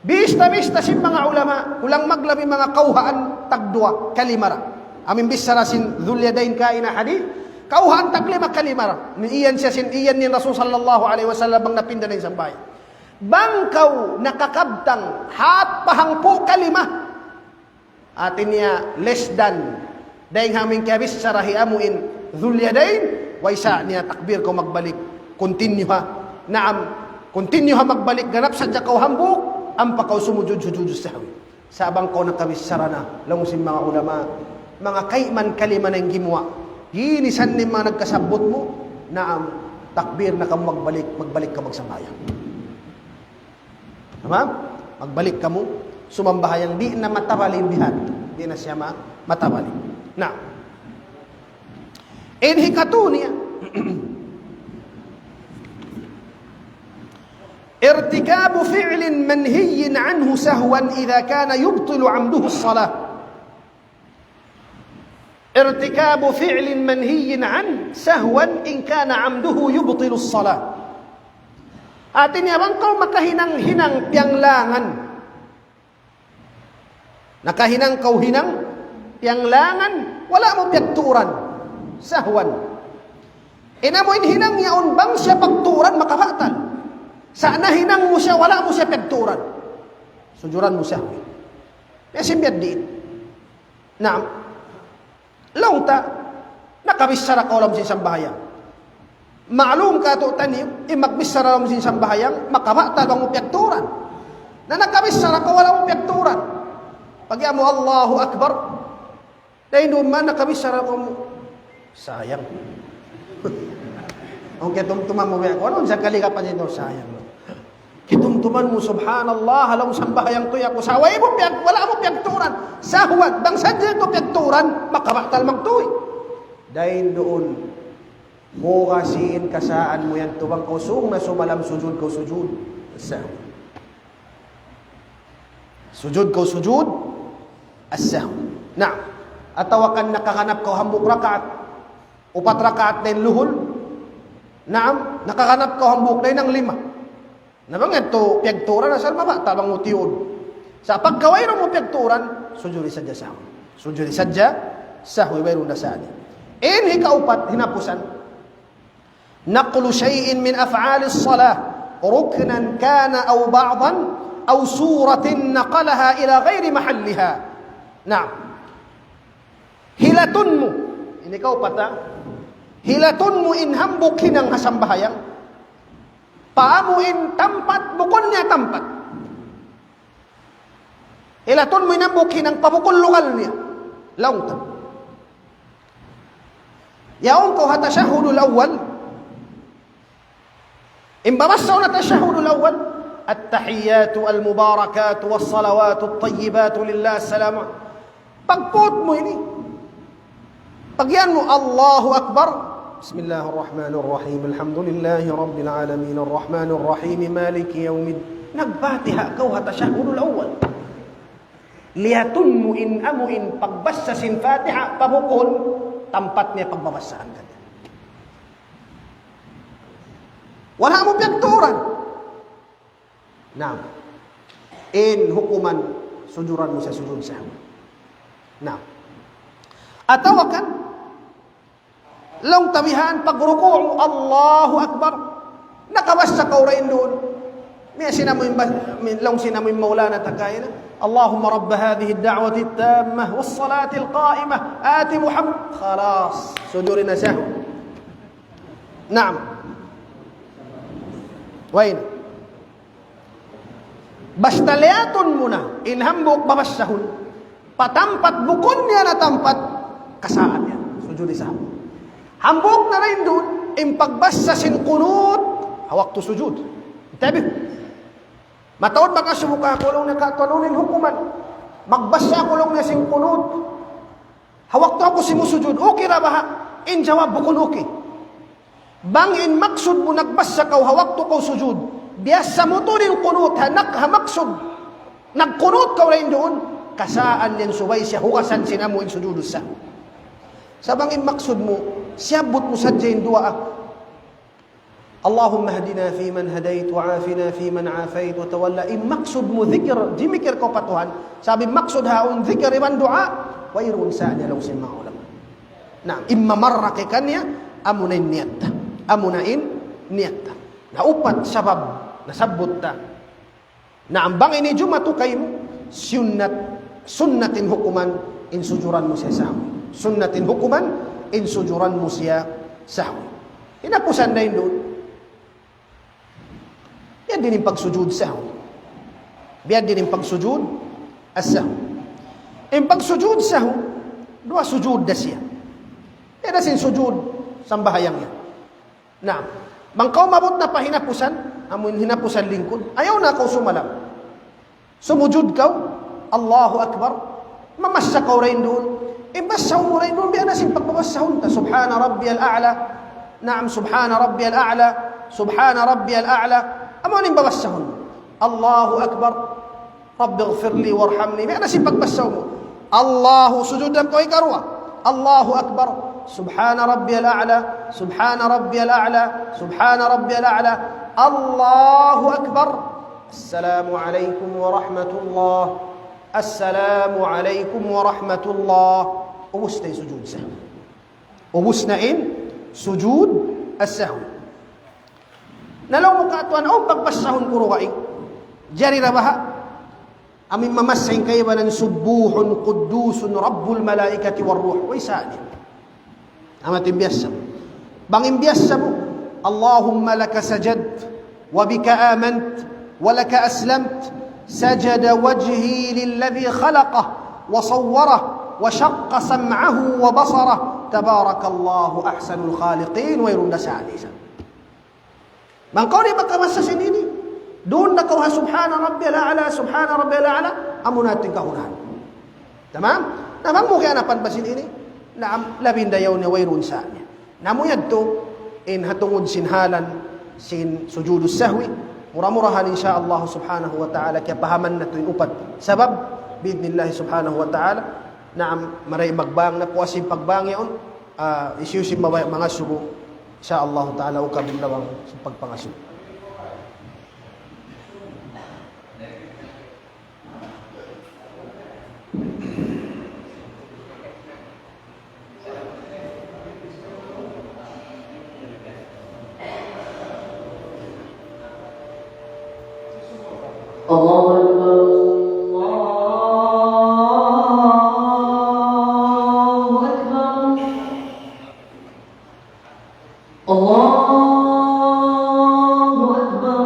Bista-bista sin manga ulama, kulang maglabi manga kawhaan tagduwa kalima ra. Amu in bichara sin Dhul Yadayn kaina hadith, kawhaan taglima kalima ra. Iyan siya sin, iyan in Rasul sallallahu alayhi wasallam bang napinda na in sambahayang. Bang kaw nakakabtang hat pa hangpu' kalima. Hati niya less than. Dayn ha amu in kiyabichara hi amu in Dhul Yadayn, way sa niya takbir kaw magbalik. Continue ha. Naam, continue ha magbalik, ganap sadja kaw hambuuk, ampa kaw sumujud, sujud sahwi. Sa' bang kaw nakabichara na, laung sin manga ulama, manga kaiman kalima na in gimuwa'. Ginisan in manga nagkasabbut mu, naam, takbir na kamu magbalik, magbalik kaw magsambahayang. Tamam? Magbalik kamu, sumambahayang, di' na matabali bihan. Di' na siya ma-, matabali. Na. In hikatu niya, ارتكاب فعل منهي عنه سهوا إذا كان يبطل عمده الصلاة. ارتكاب فعل منهي عنه سهوا إن كان عمده يبطل الصلاة. Hati niya bang kaw makahinang-hinang piyanglangan. Nakahinang kaw hinang piyanglangan, wala' mu piyagtuuran. Sahwan. In amu in hinang yaun bang siya pagtuuran makabatal. Sa' nahinang mu siya, wala' mu siya piyagtuuran. Sujuran mu sahwi. Biya' sin biya' diin. Naam. Laung ta, nakabichara kaw ha lawm sin sambahayang. Ma'lum katu'niyu, in magbichara ha lawm sin sambahayang, makabatal bang mu piyagtuuran. Na nakabichara kaw, wala' mu piyagtuuran. Pag-iyan mu, "Allahu Akbar." Dayn duun man nakabichara kaw mu. Sayang. Awn kiyatumtuman mu biya' kunu', sakali ka pa dito, sayang. Kiyatumtuman mu, "Subhanallah, ha lawm sambahayang tuy aku." Sa' way mu piyag-, wala' mu piyagtuuran. Sahwan, bang sadja itu piyagtuuran, makabatal magtuy. Dayn duun, hugasin kasaan mu yan, tubang kaw sung na sumalam sujud kaw sujud. Sahwi. Sujud kaw sujud as-sahw. Naam. Atawa kan nakaganap kaw hambuuk rakaat. Upat rakaat na in luhul. Naam. Nakaganap kaw hambuuk na in lima. Na bang yadtu piyagtuuran asal mabatal bang mu tiyuud. Sa' pagka wayruun mu piyagtuuran, sujudi sadja sahwi. Sujudi sadja sahwi, wayruun na sahwi. In hikaupat, hinapusan. نقل شيء من أفعال الصلاة ركنا كان أو بعضا أو صورة نقلها إلى غير محلها. Naam. Hilatun mu. Ini kaupat, ha? Hilatun mu in hambuuk hinang ha sambahayang. Pa amu in tampat, bukun niya tampat. Hilatun mu in hambuuk hinang pa bukun lugal niya. Laung ta. Yaun kaw ha tashahhudul awwal. In babasahun ha tashahhudul awwal, التحيات المباركات والصلوات الطيبات لله السلام. Pagput mu ini. Pag-iyan mu, "Allahu Akbar." بسم الله الرحمن الرحيم. الحمد لله رب العالمين. الرحمن الرحيم. مالك يوم الدين. Nag-Fatiha kaw ha tashahhudul awwal. Liyatun mu in amu in pagbasa sin Fatiha pa bukun tampat niya pagbabasahan kaniya. Wala' mu piyagtuuran. Naam. In hukuman sujuran mu sa sujud sahwi. Naam. Atawa kan laung ta bihan pagruku' mu, Allahu Akbar. Nakabasa kaw dayn duun. Miya sin amu in bas-, min-, laung sin amu in Maulana ta kaina. اللهم رب هذه الدعوة التامة والصلاة القائمة آت محمد. Khalas. Sujud na sahwi. Naam. Way na. Basta liyatun mu na, in hambuuk babasahun. Pa tampat bukun niya na tampat, kasaan yan. Sujud sahwi. Hambuuk na dayn duun, in pagbasa sin kunut, ha waktu sujud. Tabi. Mataud makasubu ka, kulung na ka, kulung in hukuman. Magbasa kulung na sin kunut. Ha waktu aku simusujud, okay ra baha'? In jawab, bukun okay. Bang in maksud mu nagbasa kaw ha waktu kaw sujud, biyasa mu tuud in kunut, ha nak-, ha maksud, nagkunut kaw dayn duun, kasaan yan subay siya hugasan sin amu in sujud sahwi. Sa' bang in maksud mu, siyabbut mu sadja in duwaa, اللهم اهدنا فيمن هديت وعافنا فيمن عافيت وتولى. In maksud mu zikir, jimikir kaw pa Tuhan. Sabab in maksud ha yaun zikir iban duwaa, wayruun sa niya laung sin manga ulama. Na, in mamarra kaniya, amu na in niyat ta. Amu na in niyat ta. Na upat sabab, nasabbut ta. Naam, bang ini jumatu kaymu, sunnat, sunnat in hukuman, in sujuran mu siya sahwi. Sunnat in hukuman, in sujuran mu siya sahwi. Hinapusan dayn duun. Biya' diin in pagsujud sahwi. Biya' diin in pagsujud as-sahwi. In pagsujud sahwi, duwa sujud da siya. Biya' da sin sujud sambahayang yan. Na, bang kaw maabut na pa hinapusan, amu in hinapusan lingkud, ayaw na kaw sumalam. Sumujud kaw, Allahu Akbar. Mamassa kaw dayn duun. In bassahun mu dayn duun, biya' na sin pagbabassahun ta. سبحان ربي الأعلى. Naam, سبحان ربي الأعلى. سبحان ربي الأعلى. Amu in babassahun mu. الله أكبر. رب اغفر لي وارحمني. Biya' na sin pagbassa mu. Allahu, sujud na kaw hikaruwa. الله أكبر. سبحان ربي الأعلى. سبحان ربي الأعلى. سبحان ربي الأعلى. الله أكبر. السلام عليكم ورحمة الله. السلام عليكم ورحمة الله. Ubus na in sujud sahwi. Ubus na in sujud as-sahwi. Na laung mu, "Katuan, awn pagbassahun ku dugaing?" Jari da baha'. Amu in mamassa in kaibanan, "سبوح قدوس رب الملائكة والروح." Way sa niya. Amu in biyassa mu. Bang in biyassa mu, "اللهم لك سجدت وبك آمنت ولك أسلمت سجد وجهي للذي خلقه وصوره وشق سمعه وبصره تبارك الله أحسن الخالقين." Wayruun da sa niya. Bang kaw di' makabassa sin ini, duun na kaw ha سبحان ربي الأعلى، سبحان ربي الأعلى, amu na in kahunahan. Tamam? Na bang mu kiyanapan pa sin ini, naam, labi dayaw niya wayruun sa niya. Na amu yadtu, in ha tungud sin halan sin sujudus sahwi, mura-murahan, insya Allah subhanahu wa ta'ala, kiyapahaman natu' in upat. Sabab, bi'idhnillah subhanahu wa ta'ala, naam, marayaw magbang na, puas in pagbang yaun, ah, hisiyu-siyu in mabaya' mangasubu, insya Allah ta'ala, ukab in lawang sin pagpangasubu. الله أكبر. الله أكبر. الله أكبر.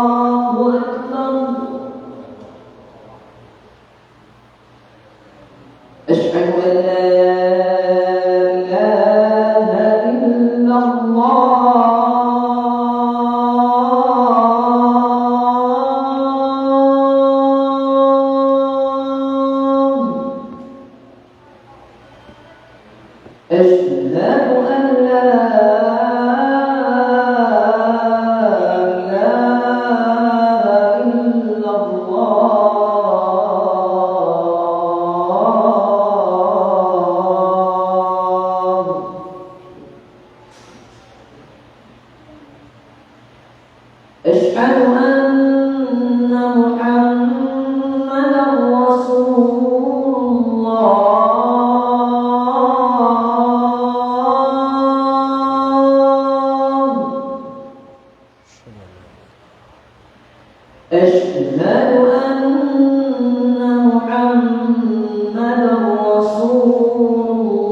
الله أكبر. أشهد أن لا إله إلا الله. أشهد أن لا إله إلا الله. أشهد أن محمدا رسول الله. أشهد أن محمدا رسول الله.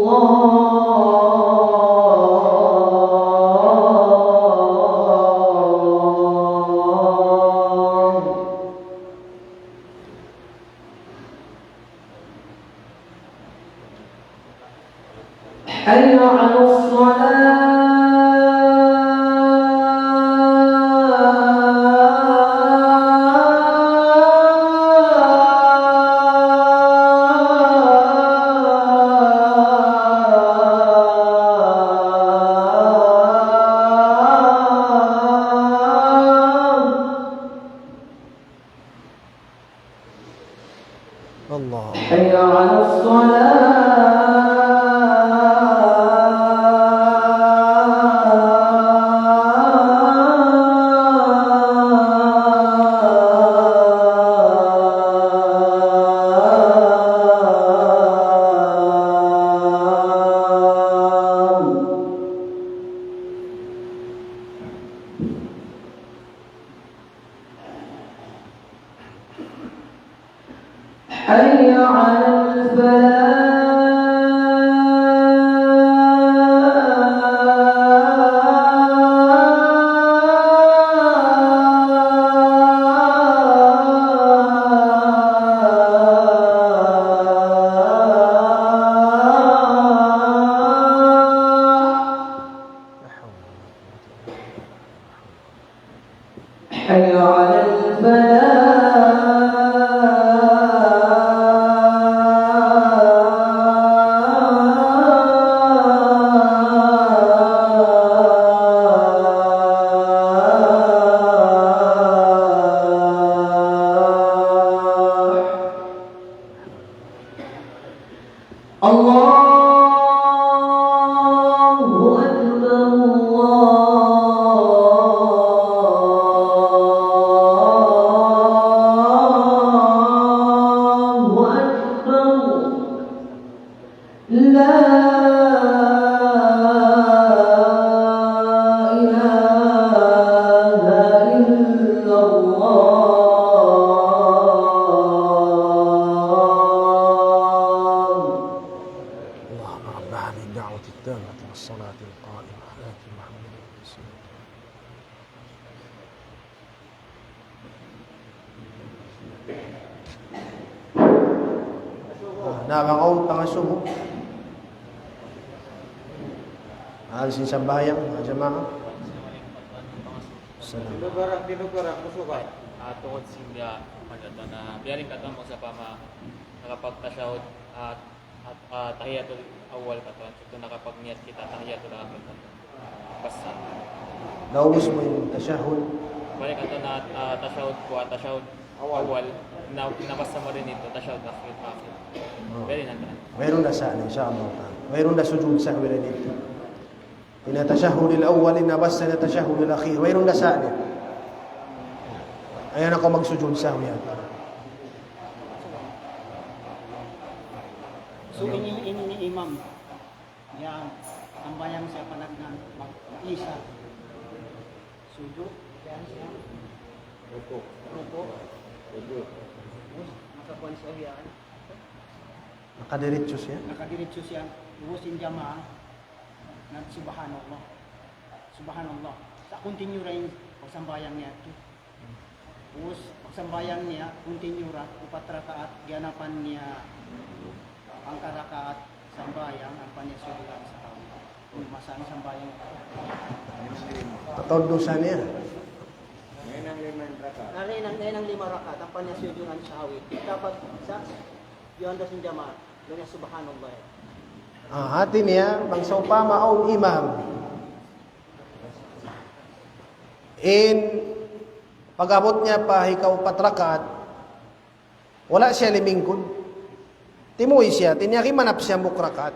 حي على الصلاة. حي على الفلاح. الله أكبر، الله أكبر. لا إله إلا الله. اللهم رب هذه الدعوة التامة والصلاة القائمة آت محمدا الوسيلة. Ah, na, bang awn pangasubu. Hal sin sambahayang, ha, jamaa. Salam. Tinugarak, tinugarak, musukan. Ah, tungod sin biya', ano to na, biya' rin katan mu sa pama, nakapagtashahud, ah, At, ah, tahiyatul awwal katan, ito nakapagniyat kita tahiyatul akhir katan. Basta. Naubus mu in tashahhud. Balik katan na, ah, tashahhud ku, ah, tashahhud awwal. Awwal. Na, nabasa mu rin ito, tashahhud akhir, akhir. Oh. Very handa. Wayruun da sa', insha Allah ta'ala. Wayruun da sujud sahwi rin ito. In tashahhudul awwal, in nabasa na tashahhudul akhir. Wayruun da sa' niya. Ayaw na kaw magsujud sahwi yan. So, ini, ini, ini imam. Yan, sambahayang siya panagnaan, mag-isa. Sujud, yan siya. Ruku. Ruku. Sujud. Tapos, nakakuan siya yan. Nakadiritsu siya? Nakadiritsu siya. Ubus in jamaa, nag-subhanallah. Subhanallah. Sa' continue ra in pagsambahayang niya. Ubus, pagsambahayang niya, continue ra, upat rakaat, giyanapan niya hangka rakaat sambahayang, ampa niya sujuran sahwi. Kung masa in sambahayang. Atawa dusa niya? Ngayon ang lima rakaat. Ngayon ang, ngayon ang lima rakaat, ampa niya sujuran sahwi. Dapat sa, yun, das in jamaa, laung niya, subhanallah. Ah, hati niya, bang sawpama awn imam. In pag-abut niya pa hikaupat rakaat, wala' siya limingkud. Timuy siya, tiniyakimanap siya hambuuk rakaat.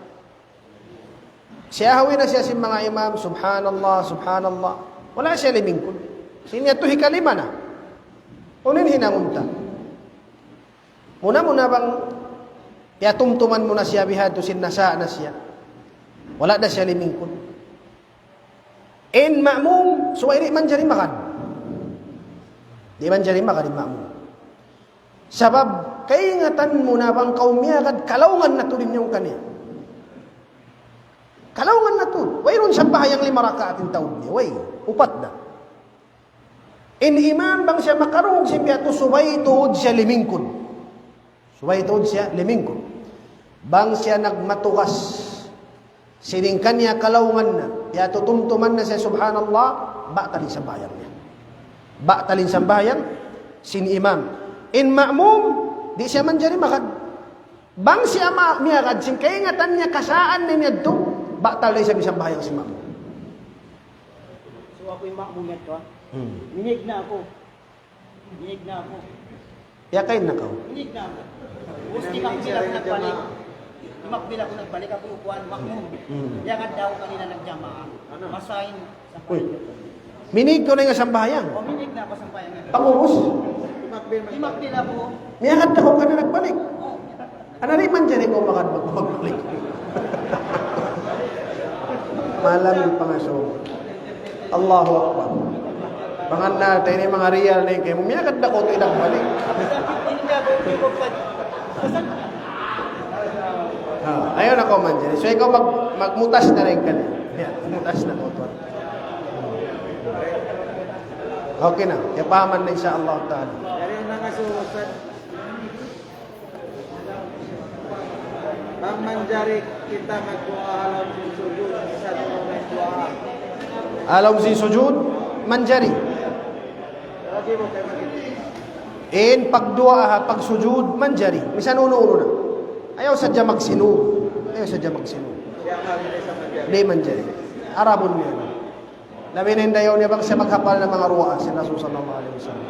Siyahawi na siya sin manga imam, subhanallah, subhanallah. Wala' siya limingkud. Sin niya tu hikalima na. Unu in hinangun ta? Muna-muna bang tiyatumtuman mu na siya bihadtu sin nasa' na siya. Wala' na siya limingkud. In ma'mum, subay di' manjari magad. Di' manjari magad in ma'mum. Sabab, kaingatan mu na bang kaw miyagad, kalaungan na tuud in yaun kaniya. Kalaungan na tuud. Wayruun sambahayang lima rakaat in taud niya. Way, upat na. In imam bang siya makarungug sin biya' tu subay tuud siya limingkud. Subay tuud siya limingkud. Bang siya nagmatugas sin in kaniya kalaungan na, tiyatumtuman na siya subhanallah, batal in sambahayang niya. Batal in sambahayang sin imam. In ma'mum, di' siya manjari magad. Bang siya ma-, miyagad sin kaingatan niya kasaan niya yadtu, batal da isab in sambahayang sin ma'mum. So, aku in ma'mum yadtu, ha? Hmm. Minīg na aku. Minīg na aku. Yakain na kaw. Minīg na aku. Ubus timakbil aku nagbalik. Timakbil aku nagbalik, aku kuwan, ma'mum. Hmm. Miyagad da aku kanina nagjamaa. Masain. Uy. Minīg kaw na in sambahayang. O, minīg na aku sambahayang. Pag-ubus? Timakbil aku. Miyagad da kaw kanina nagbalik. O. Ana, di' manjari kaw magad magbalik. Malam in pangasubu. Allahu Akbar. Manga na, tayo na in manga riyal na yan. Kaya miyagad da kaw tu nagbalik. Ha, ayaw na kaw manjari. So, ikaw mag-, magmutas na rin ka na. Yan, mutas na kaw tu. Okay na. Kiyapahaman na, insha Allah ta'ala. Dari na nga, Ustaz. Bang manjari kita magduwaa ha lawm sin sujud, sa' duwaa. Ha lawm sin sujud, manjari. In pagduwaa ha pagsujud manjari. Misan unu-unu na. Ayaw sadja magsinug. Ayaw sadja magsinug. Di' manjari. Arabun niya. Labi na in dayaw niya bang siya maghapal sin manga duwaa sin Rasul sallallahu alayhi wasallam.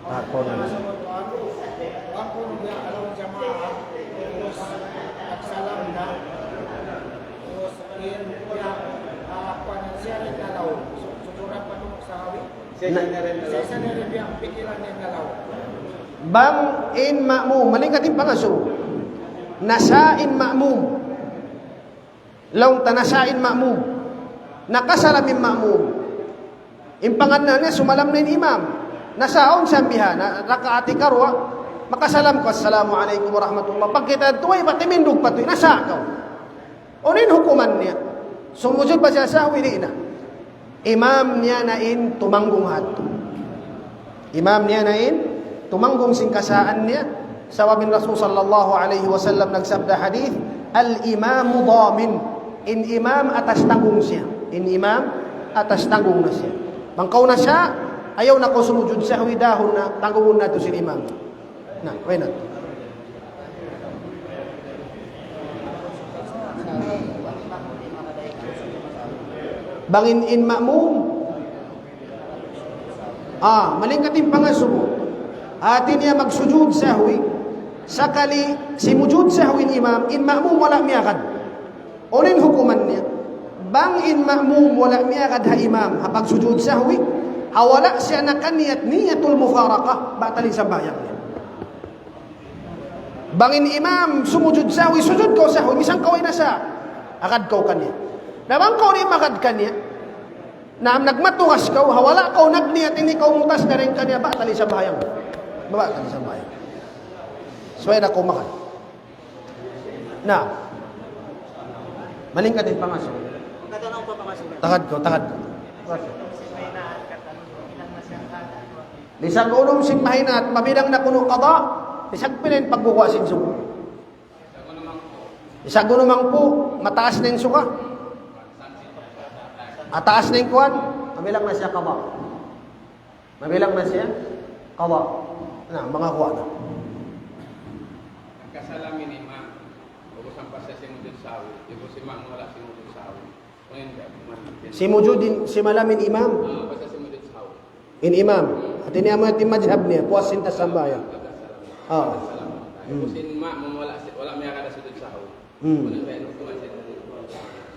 Aku na. Na- Bang in ma'mum, malingkat in pangasubu. Nasa' in ma'mum. Laung ta nasa' in ma'mum. Nakasalam in ma'mum. In pangannal niya, sumalam na in imam. Nasa' awn sambihan, na rakaat hikaruwa, makasalam kaw, "Assalamu alaykum warahmatullah." Pagkita' tuway, pati mindug pa tuway, nasa' kaw. Unu in hukuman niya? Sumujud ba siya sahwi? Di' na. Imam niya na in tumanggung ha yadtu. Imam niya na in tumanggung sin kasaan niya. Sabab in Rasul sallallahu alayhi wasallam nagsabda hadith, "Al-imamu damin." In imam atas tanggung siya. In imam atas tanggung na siya. Bang kaw nasa', ayaw na kaw sumujud sahwi, dahun na, tanggungun na yadtu sin imam. Na, why not? Bang in, in ma'mum. Ah, malingkat in pangasubu. Hati niya magsujud sahwi. Sakali simujud sahwi in imam, in ma'mum wala' miyagad. Unu in hukuman niya? Bang in ma'mum wala' miyagad ha imam, ha pagsujud sahwi, ha wala' siya nakaniyat niyatul mufaraqah, batal in sambahayang niya. Bang in imam sumujud sahwi, sujud kaw sahwi, misan kaw way nasa', agad kaw kaniya. Na bang kaw di' magad kaniya, na nagmatugas kaw, ha wala' kaw nagniyat ini kaw mutas dayn kaniya, batal in sambahayang. Batal in sambahayang. Subay na kaw magad. Na. Malingkat in pangasubu. Tagad kaw, tagad kaw. Lisag unum sin mahinaat, mabilang na kunu' qada, lisag pila in pagguwa' sin suga? Lisag unum hangpu', mataas na in suga. Mataas na in kuwan, mabilang na siya qada. Mabilang na siya qada. Na, makaguwa' na. Nakasalam in imam, ubus ampa siya simujud sahwi, ubus imam wala' simujud sahwi. Simujud in, simalam in imam. In imam. Hati niya amu in madhab niya, puas sin tasambahayang. Ah. Hmm. Hmm.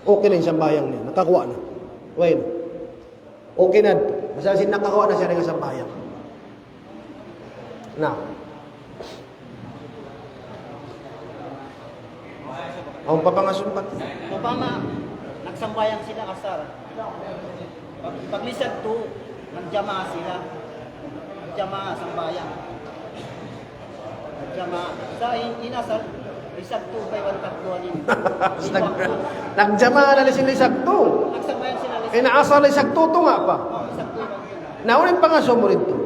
Okay na in sambahayang niya, nakaguwa' na. Why na? Okay na. Basta sin nakaguwa' na siya dayn ha sambahayang. Na. Awn pa pangasubu? Upama, nagsambahayang sila asar. Pag, paglisag tu, nagjamaa sila. Nagjamaa sambahayang. Nagjamaa. Sa' in, in asar, lisag tu pa iban tatluan ini. Nag-, nagjamaa na sin lisag tu. Nagsambahayang sila lisag. In asar lisag tu, tunga' pa. Oh, lisag tu iban. Na, unu in pangasubu mu didtu?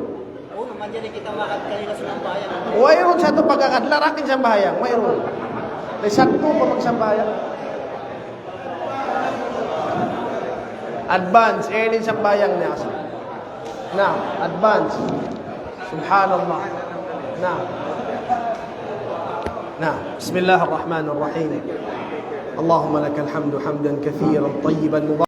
Unu, manjari kita magad kanila sambahayang. Wayruun sa tu pagkakadlarak in sambahayang. Wayruun. Lisag tu pa magsambahayang. Advance, early sambahayang niya asar. Na, advance. Subhanallah. Na. Na, بسم الله الرحمن الرحيم. اللهم لك الحمد حمدا كثيرا طيبا مباركا